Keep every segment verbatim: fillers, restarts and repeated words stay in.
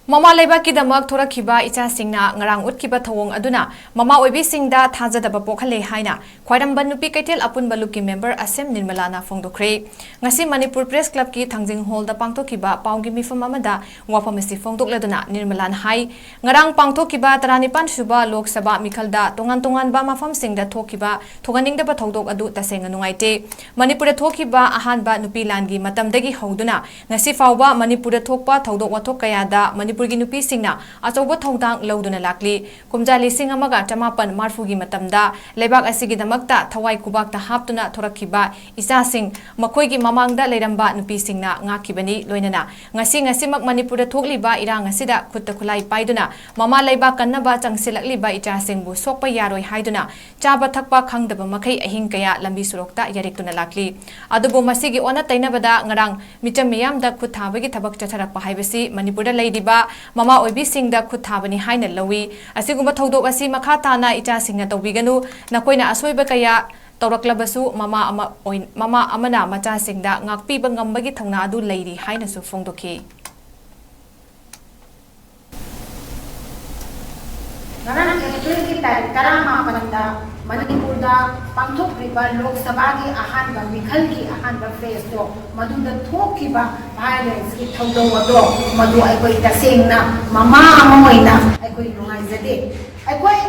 ꯃꯃꯥ ꯂꯩꯕꯥꯛꯀꯤꯗꯃꯛ ꯊꯣꯔꯛꯈꯤꯕ ꯏꯆꯥꯁꯤꯡꯅ ꯉꯔꯥꯡ ꯎꯠꯈꯤꯕ ꯊꯧꯑꯣꯡ ꯑꯗꯨꯅ ꯃꯃꯥ ꯑꯣꯏꯕꯤꯁꯤꯡꯗ ꯊꯥꯖꯗꯕ ꯄꯣꯛꯍꯜꯂꯦ ꯍꯥꯏꯅ ꯈ꯭ꯋꯥꯏꯔꯝꯕꯟ ꯅꯨꯄꯤ ꯀꯩꯊꯦꯜ ꯑꯄꯨꯟꯕ ꯂꯨꯞꯀꯤ ꯃꯦꯝꯕꯔ ꯑꯁꯦꯝ ꯅꯤꯔꯃꯂꯥꯅ ꯐꯣꯡꯗꯣꯛꯈ꯭ꯔꯦ꯫ ꯉꯁꯤ ꯃꯅꯤꯄꯨꯔ ꯄ꯭ꯔꯦꯁ ꯀ꯭ꯂꯕꯀꯤ ꯊꯥꯡꯖꯤꯡ ꯍꯣꯜꯗ ꯄꯥꯡꯊꯣꯛꯈꯤꯕ ꯄꯥꯎꯒꯤ ꯃꯤꯐꯝ ꯑꯃꯗ ꯋꯥꯐꯝ ꯑꯁꯤ ꯐꯣꯡꯗꯣꯛꯂꯗꯨꯅ ꯅꯤꯔꯃꯂꯥꯅ ꯍꯥꯏ, ꯉꯔꯥꯡ ꯄꯥꯡꯊꯣꯛꯈꯤꯕ ꯇꯔꯥꯅꯤꯄꯥꯟ ꯁꯨꯕ ꯂꯣꯛ ꯁꯚꯥ ꯃꯤꯈꯜꯗ ꯇꯣꯉꯥꯟ ꯇꯣꯉꯥꯟꯕ ꯃꯐꯝꯁꯤꯡꯗ ꯊꯣꯛꯈꯤꯕ ꯊꯣꯛꯍꯟꯅꯤꯡꯗꯕ ꯊꯧꯗꯣꯛ ꯑꯗꯨ ꯇꯁꯦꯡꯅ ꯅꯨꯡꯉꯥꯏꯇꯦ꯫ ꯃꯅꯤꯄꯨꯔꯗ ꯊꯣꯛꯈꯤꯕ ꯑꯍꯥꯟꯕ ꯅꯨꯄꯤ ꯂꯥꯟꯒꯤ ꯃꯇꯝꯗꯒꯤ ꯍꯧꯗꯨꯅ ꯉꯁꯤ ꯐꯥꯎꯕ ꯃꯅꯤꯄꯨꯔꯗ ꯊꯣꯛꯄ ꯊꯧꯗꯣꯛ ꯋꯥꯊꯣꯛ ꯀꯌꯥꯗ ꯃꯅꯤꯄꯨꯔꯒꯤ ꯅꯨꯄꯤꯁꯤꯡꯅ ꯑꯆꯧꯕ ꯊꯧꯗꯥꯡ ꯂꯧꯗꯨꯅ ꯂꯥꯛꯂꯤ꯫ ꯀꯨꯝꯖꯥ ꯂꯤꯁꯤꯡ ꯑꯃꯒ ꯆꯃꯥꯄꯟ ꯃꯔꯐꯨꯒꯤ ꯃꯇꯝꯗ ꯂꯩꯕꯥꯛ ꯑꯁꯤꯒꯤꯗꯃꯛꯇ ꯊꯋꯥꯏ ꯈꯨꯕꯥꯛꯇ ꯍꯥꯞꯇꯨꯅ ꯊꯣꯔꯛꯈꯤꯕ ꯏꯆꯥꯁꯤꯡ, ꯃꯈꯣꯏꯒꯤ ꯃꯃꯥꯡꯗ ꯂꯩꯔꯝꯕ ꯅꯨꯄꯤꯁꯤꯡꯅ ꯉꯥꯛꯈꯤꯕꯅꯤ꯫ ꯂꯣꯏꯅꯅ ꯉꯁꯤ ꯉꯁꯤꯃꯛ ꯃꯅꯤꯄꯨꯔꯗ ꯊꯣꯛꯂꯤꯕ ꯏꯔꯥꯡ ꯑꯁꯤꯗ ꯈꯨꯠꯇ ꯈꯨꯠꯂꯥꯏ ꯄꯥꯏꯗꯨꯅ ꯃꯃꯥ ꯂꯩꯕꯥꯛ ꯀꯟꯅꯕ ꯆꯪꯁꯤꯜꯂꯛꯂꯤꯕ ꯏꯆꯥꯁꯤꯡꯕꯨ ꯁꯣꯛꯄ ꯌꯥꯔꯣꯏ ꯍꯥꯏꯗꯨꯅ ꯆꯥꯕ ꯊꯛꯄ ꯈꯪꯗꯕ ꯃꯈꯩ ꯑꯍꯤꯡ ꯀꯌꯥ ꯂꯝꯕꯤ ꯁꯣꯔꯣꯛꯇ ꯌꯥꯔꯦꯛꯇꯨꯅ ꯂꯥꯛꯂꯤ꯫ ꯑꯗꯨꯕꯨ ꯃꯁꯤꯒꯤ ꯑꯣꯟꯅ ꯇꯩꯅꯕꯗ ꯉꯔꯥꯡ ꯃꯤꯆꯝ ꯃꯤꯌꯥꯝꯗ ꯈꯨꯠ ꯊꯥꯕꯒꯤ ꯊꯕꯛ ꯆꯠꯊꯔꯛꯄ ꯍꯥꯏꯕꯁꯤ ꯃꯅꯤꯄꯨꯔꯗ ꯂꯩꯔꯤꯕ ꯃꯃꯥ ꯑꯣꯏꯕꯤꯁꯤꯡꯗ ꯈꯨꯠ ꯊꯥꯕꯅꯤ ꯍꯥꯏꯅ ꯂꯧꯏ꯫ ꯑꯁꯤꯒꯨꯝꯕ ꯊꯧꯗꯣꯛ ꯑꯁꯤ ꯃꯈꯥ ꯇꯥꯅ ꯏꯆꯥꯁꯤꯡꯅ ꯇꯧꯕꯤꯒꯅꯨ꯫ ꯅꯈꯣꯏꯅ ꯑꯁꯣꯏꯕ ꯀꯌꯥ ꯇꯧꯔꯛꯂꯕꯁꯨ ꯃꯃꯥ ꯑꯃ ꯑꯣꯏ-, ꯃꯃꯥ ꯑꯃꯅ ꯃꯆꯥꯁꯤꯡꯗ ꯉꯥꯛꯄꯤꯕ ꯉꯝꯕꯒꯤ ꯊꯧꯅꯥ ꯑꯗꯨ ꯂꯩꯔꯤ ꯍꯥꯏꯅꯁꯨ ꯐꯣꯡꯗꯣꯛꯈꯤ꯫ ꯉꯔꯥꯡ ꯑꯦꯄ꯭ꯔꯤꯜꯒꯤ ꯇꯥꯔꯤꯛ ꯇꯔꯥꯃꯥꯄꯟꯗ ꯃꯅꯤꯄꯨꯔꯗ ꯄꯥꯡꯊꯣꯛꯂꯤꯕ ꯂꯣꯛ ꯁꯚꯥꯒꯤ ꯑꯍꯥꯟꯕ ꯃꯤꯈꯜꯒꯤ ꯑꯍꯥꯟꯕ ꯐꯦꯁꯇꯣ, ꯃꯗꯨꯗ ꯊꯣꯛꯈꯤꯕ ꯚꯥꯏꯑꯣꯂꯦꯟꯁꯀꯤ ꯊꯧꯗꯧ ꯑꯗꯣ, ꯃꯗꯨ ꯑꯩꯈꯣꯏ ꯇꯁꯦꯡꯅ ꯃꯃꯥ ꯑꯃ ꯑꯣꯏꯅ ꯑꯩꯈꯣꯏ ꯅꯨꯡꯉꯥꯏꯖꯗꯦ꯫ ꯑꯩꯈꯣꯏ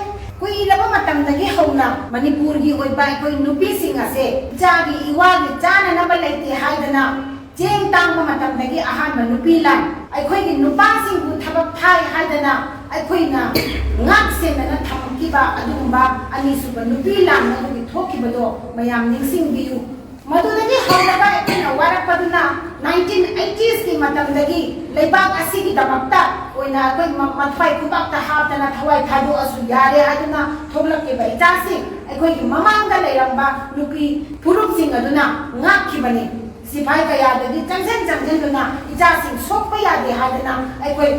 ꯀꯨꯏꯔꯕ ꯃꯇꯝꯗꯒꯤ ꯍꯧꯅ ꯃꯅꯤꯄꯨꯔꯒꯤ ꯑꯣꯏꯕ ꯑꯩꯈꯣꯏ ꯅꯨꯄꯤꯁꯤꯡ ꯑꯁꯦ ꯏꯆꯥꯒꯤ ꯏꯋꯥꯒꯤ ꯆꯥꯅꯅꯕ ꯂꯩꯇꯦ ꯍꯥꯏꯗꯅ ꯆꯦꯡ ꯇꯥꯡꯕ ꯃꯇꯝꯗꯒꯤ ꯑꯍꯥꯟꯕ ꯅꯨꯄꯤ ꯂꯥꯟ, ꯑꯩꯈꯣꯏꯒꯤ ꯅꯨꯄꯥꯁꯤꯡꯕꯨ ꯊꯕꯛ ꯊꯥꯏ ꯍꯥꯏꯗꯅ ꯑꯩꯈꯣꯏꯅ ꯉꯥꯛ ꯁꯦꯟꯅꯅ ꯊꯝꯃꯛꯈꯤꯕ ꯑꯗꯨꯒꯨꯝꯕ ꯑꯅꯤꯁꯨꯕ ꯅꯨꯄꯤ ꯂꯥꯟ ꯑꯗꯨꯒꯤ ꯊꯣꯛꯈꯤꯕꯗꯣ ꯃꯌꯥꯝ ꯅꯤꯡꯁꯤꯡꯕꯤꯌꯨ꯫ ꯃꯗꯨꯗꯒꯤ ꯍꯧꯔꯒ ꯑꯩꯈꯣꯏꯅ ꯋꯥꯔꯛꯄꯗꯨꯅ ꯅꯥꯏꯟꯇꯤꯟ ꯑꯩꯇꯤꯁꯀꯤ ꯃꯇꯝꯗꯒꯤ ꯂꯩꯕꯥꯛ ꯑꯁꯤꯒꯤꯗꯃꯛꯇ ꯑꯣꯏꯅ ꯑꯩꯈꯣꯏ ꯃ-, ꯃꯊ꯭ꯋꯥꯏ ꯈꯨꯕꯥꯛꯇ ꯍꯥꯞꯇꯅ ꯊꯋꯥꯏ ꯊꯥꯗꯣꯛꯑꯁꯨ ꯌꯥꯔꯦ ꯍꯥꯏꯗꯨꯅ ꯊꯣꯛꯂꯛꯂꯤꯕ ꯏꯆꯥꯁꯤꯡ, ꯑꯩꯈꯣꯏꯒꯤ ꯃꯃꯥꯡꯗ ꯂꯩꯔꯝꯕ ꯅꯨꯄꯤ ꯐꯨꯔꯨꯞꯁꯤꯡ ꯑꯗꯨꯅ ꯉꯥꯛꯈꯤꯕꯅꯤ꯫ ꯁꯤꯐꯥꯏ ꯀꯌꯥꯗꯒꯤ ꯆꯪꯁꯤꯟ ꯆꯪꯁꯤꯟꯗꯨꯅ ꯏꯆꯥꯁꯤꯡ ꯁꯣꯛꯄ ꯌꯥꯗꯦ ꯍꯥꯏꯗꯅ ꯑꯩꯈꯣꯏ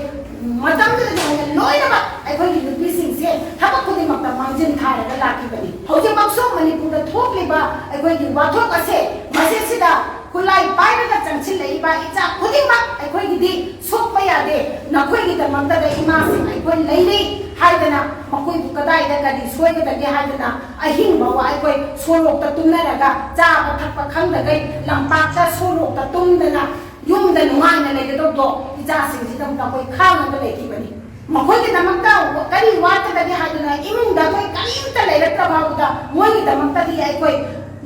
ꯃꯇꯝꯗꯨꯗꯒꯤ ꯍꯧꯅ ꯂꯣꯏꯅꯃꯛ ꯑꯩꯈꯣꯏꯒꯤ ꯅꯨꯄꯤꯁꯤꯡꯁꯦ ꯊꯕꯛ ꯈꯨꯗꯤꯡꯃꯛꯇ ꯃꯥꯡꯖꯤꯟ ꯊꯥꯔꯒ ꯂꯥꯛꯈꯤꯕꯅꯤ꯫ ꯍꯧꯖꯤꯛꯃꯛꯁꯨ ꯃꯅꯤꯄꯨꯔꯗ ꯊꯣꯛꯂꯤꯕ ꯑꯩꯈꯣꯏꯒꯤ ꯋꯥꯊꯣꯛ ꯑꯁꯦ ꯃꯁꯤꯁꯤꯗ ꯈꯨꯠꯂꯥꯏ ꯄꯥꯏꯔꯒ ꯆꯪꯁꯤꯜꯂꯛꯏꯕ ꯏꯆꯥ ꯈꯨꯗꯤꯡꯃꯛ ꯑꯩꯈꯣꯏꯒꯤꯗꯤ ꯁꯣꯛꯄ ꯌꯥꯗꯦ꯫ ꯑꯩꯈꯣꯏꯒꯤꯗꯃꯛꯇꯗ ꯏꯃꯥꯁꯤꯡ ꯑꯩꯈꯣꯏ ꯂꯩꯔꯤ ꯍꯥꯏꯗꯅ, ꯃꯈꯣꯏꯕꯨ ꯀꯗꯥꯏꯗ ꯀꯔꯤ ꯁꯣꯏꯒꯗꯒꯦ ꯍꯥꯏꯗꯅ ꯑꯍꯤꯡ ꯐꯥꯎꯕ ꯑꯩꯈꯣꯏ ꯁꯣꯔꯣꯛꯇ ꯇꯨꯝꯅꯔꯒ, ꯆꯥꯕ ꯊꯛꯄ ꯈꯪꯗꯈꯩ ꯂꯝꯄꯥꯛꯇ ꯁꯣꯔꯣꯛꯇ ꯇꯨꯝꯗꯅ ꯌꯨꯝꯗ ꯅꯨꯡꯉꯥꯏꯅ ꯂꯩꯒꯗꯧꯕꯗꯣ ꯏꯆꯥꯁꯤꯡꯁꯤꯗꯃꯛꯇ ꯑꯩꯈꯣꯏ ꯈꯥꯡꯉꯒ ꯂꯩꯈꯤꯕꯅꯤ꯫ ꯃꯈꯣꯏꯒꯤꯗꯃꯛꯇ ꯀꯔꯤ ꯋꯥꯠꯀꯗꯒꯦ ꯍꯥꯏꯗꯨꯅ ꯏꯃꯨꯡꯗ ꯑꯩꯈꯣꯏ ꯀꯔꯤꯝꯇ ꯂꯩꯔꯛꯇ꯭ꯔ ꯐꯥꯎꯕꯗ ꯃꯣꯏꯒꯤꯗꯃꯛꯇꯗꯤ ꯑꯩꯈꯣꯏ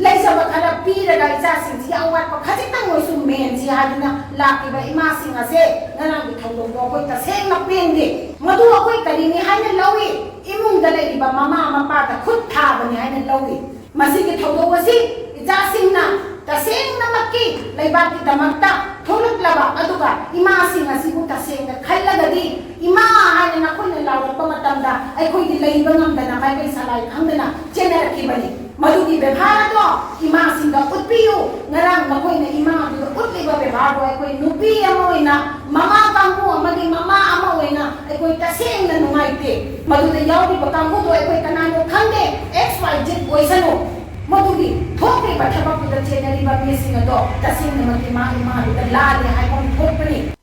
ꯂꯩꯖꯕ ꯈꯔ ꯄꯤꯔꯒ ꯏꯆꯥꯁꯤꯡꯁꯤꯒꯤ ꯑꯋꯥꯠꯄ ꯈꯖꯤꯛꯇꯪ ꯑꯣꯏꯁꯨ ꯃꯦꯟꯁꯤ ꯍꯥꯏꯗꯨꯅ ꯂꯥꯛꯂꯤꯕ ꯏꯃꯥꯁꯤꯡ ꯑꯁꯦ ꯉꯔꯥꯡꯒꯤ ꯊꯧꯗꯣꯛꯇꯣ ꯑꯩꯈꯣꯏ ꯇꯁꯦꯡꯅ ꯄꯦꯟꯗꯦ꯫ ꯃꯗꯨ ꯑꯩꯈꯣꯏ ꯀꯔꯤꯅꯤ ꯍꯥꯏꯅ ꯂꯧꯏ? ꯏꯃꯨꯡꯗ ꯂꯩꯔꯤꯕ ꯃꯃꯥ ꯃꯄꯥꯗ ꯈꯨꯠ ꯊꯥꯕꯅꯤ ꯍꯥꯏꯅ ꯂꯧꯏ꯫ ꯃꯁꯤꯒꯤ ꯊꯧꯗꯣꯛ ꯑꯁꯤ ꯏꯆꯥꯁꯤꯡꯅ ꯇꯁꯦꯡꯅꯃꯛꯀꯤ ꯂꯩꯕꯥꯛꯀꯤꯗꯃꯛꯇ ꯊꯣꯛꯂꯛꯂꯕ, ꯑꯗꯨꯒ ꯏꯃꯥꯁꯤꯡ ꯑꯁꯤꯕꯨ ꯇꯁꯦꯡꯅ ꯈꯜꯂꯒꯗꯤ, ꯏꯃꯥ ꯍꯥꯏꯅ ꯅꯈꯣꯏꯅ ꯂꯥꯎꯔꯛꯄ ꯃꯇꯝꯗ ꯑꯩꯈꯣꯏꯗꯤ ꯂꯩꯕ ꯉꯝꯗꯅ ꯃꯥꯏꯀꯩ ꯁꯂꯥꯏ ꯈꯪꯗꯅ ꯆꯦꯟꯅꯔꯛꯈꯤꯕꯅꯤ꯫ ꯃꯗꯨꯒꯤ ꯕꯦꯕꯥꯔ ꯑꯗꯣ ꯏꯃꯥꯁꯤꯡꯗ ꯎꯠꯄꯤꯌꯨ꯫ ꯉꯔꯥꯡ ꯅꯈꯣꯏꯅ ꯏꯃꯥ ꯑꯗꯨꯗ ꯎꯠꯂꯤꯕ ꯕꯦꯕꯥꯔꯗꯣ ꯑꯩꯈꯣꯏ ꯅꯨꯄꯤ ꯑꯃ ꯑꯣꯏꯅ, ꯃꯃꯥ ꯀꯥꯡꯕꯨ ꯑꯃꯒꯤ ꯃꯃꯥ ꯑꯃ ꯑꯣꯏꯅ ꯑꯩꯈꯣꯏ ꯇꯁꯦꯡꯅ ꯅꯨꯡꯉꯥꯏꯇꯦ꯫ ꯃꯗꯨꯗ ꯌꯥꯎꯔꯤꯕ ꯀꯥꯡꯕꯨꯗꯣ ꯑꯩꯈꯣꯏ ꯀꯅꯥꯅꯣ ꯈꯪꯗꯦ, X Y Z ꯑꯣꯏꯁꯅꯨ꯫ ꯃꯗꯨꯒꯤ ꯊꯣꯛꯂꯤꯕ ꯊꯕꯛꯇꯨꯗ ꯆꯦꯟꯅꯔꯤꯕ ꯃꯤꯁꯤꯡ ꯑꯗꯣ ꯇꯁꯦꯡꯅꯃꯛꯀꯤ ꯃꯥꯒꯤ ꯃꯥꯗꯨꯗ ꯂꯥꯜꯂꯦ ꯍꯥꯏꯕ ꯑꯃ ꯊꯣꯛꯄꯅꯤ꯫